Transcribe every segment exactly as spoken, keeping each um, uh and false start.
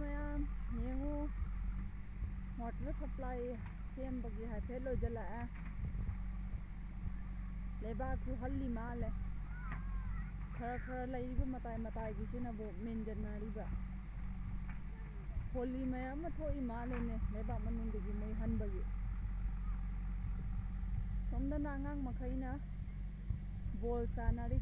ꯃꯌꯥꯝ ꯌꯦꯡꯉꯨ, water supply ꯁꯦꯝꯕꯒꯤ ꯍꯥꯏꯐꯦꯠ ꯂꯣꯏꯁꯤꯜꯂꯛꯑꯦ꯫ ꯂꯩꯕꯥꯛꯁꯨ ꯍꯜꯂꯤ ꯃꯥꯜꯂꯦ꯫ ꯈꯔ ꯈꯔ ꯂꯩꯔꯤꯕ ꯃꯇꯥꯏ ꯃꯇꯥꯏꯒꯤꯁꯤꯅꯕꯨ ꯃꯦꯟꯖꯟꯅꯔꯤꯕ꯫ ꯍꯣꯂꯤ ꯃꯌꯥꯝ ꯑꯃ ꯊꯣꯛꯏ ꯃꯥꯜꯂꯦꯅꯦ, ꯂꯩꯕꯥꯛ ꯃꯅꯨꯡꯗꯒꯤ ꯃꯩ ꯍꯟꯕꯒꯤ꯫ ꯁꯣꯝꯗꯅ ꯑꯉꯥꯡ ꯃꯈꯩꯅ ꯕꯣꯜ ꯁꯥꯟꯅꯔꯤ꯫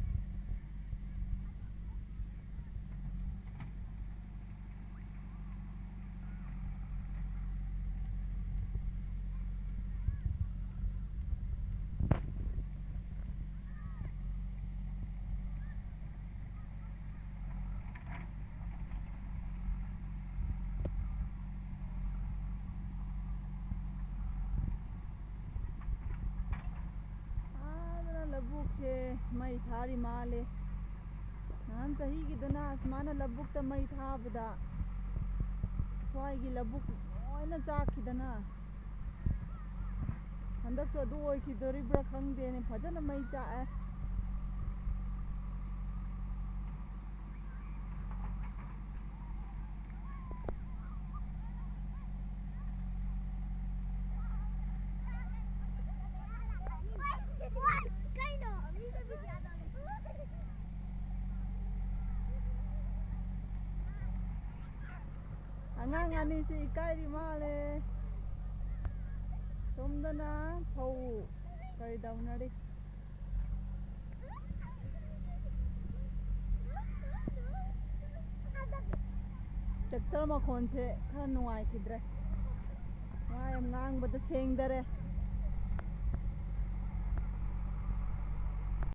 ꯑꯥꯗꯅ ꯂꯧꯕꯨꯛꯁꯦ ꯃꯩ ꯊꯥꯔꯤ ꯃꯥꯜꯂꯦ꯫ ꯅꯍꯥꯟ ꯆꯍꯤꯒꯤꯗꯅ ꯑꯁꯨꯃꯥꯏꯅ ꯂꯧꯕꯨꯛꯇ ꯃꯩ ꯊꯥꯕꯗ ꯁ꯭ꯋꯥꯏꯒꯤ ꯂꯧꯕꯨꯛ ꯂꯣꯏꯅ ꯆꯥꯛꯈꯤꯗꯅ, ꯍꯟꯗꯛꯁꯨ ꯑꯗꯨ ꯑꯣꯏꯈꯤꯗꯣꯔꯤꯕ꯭ꯔꯥ ꯈꯪꯗꯦꯅꯦ, ꯐꯖꯅ ꯃꯩ ꯆꯥꯛꯑꯦ꯫ ꯑꯉꯥꯡ ꯑꯅꯤꯁꯤ ꯏꯀꯥꯏꯔꯤ ꯃꯥꯜꯂꯦ꯫ ꯁꯣꯝꯗꯅ ꯐꯧ ꯀꯔꯤ ꯇꯧꯅꯔꯤ? ꯇ꯭ꯔꯦꯛꯇꯔ ꯃꯈꯣꯟꯁꯦ ꯈꯔ ꯅꯨꯡꯉꯥꯏꯈꯤꯗ꯭ꯔꯦ꯫ ꯋꯥ ꯌꯥꯝ ꯉꯥꯡꯕꯗ ꯁꯦꯡꯗꯔꯦ꯫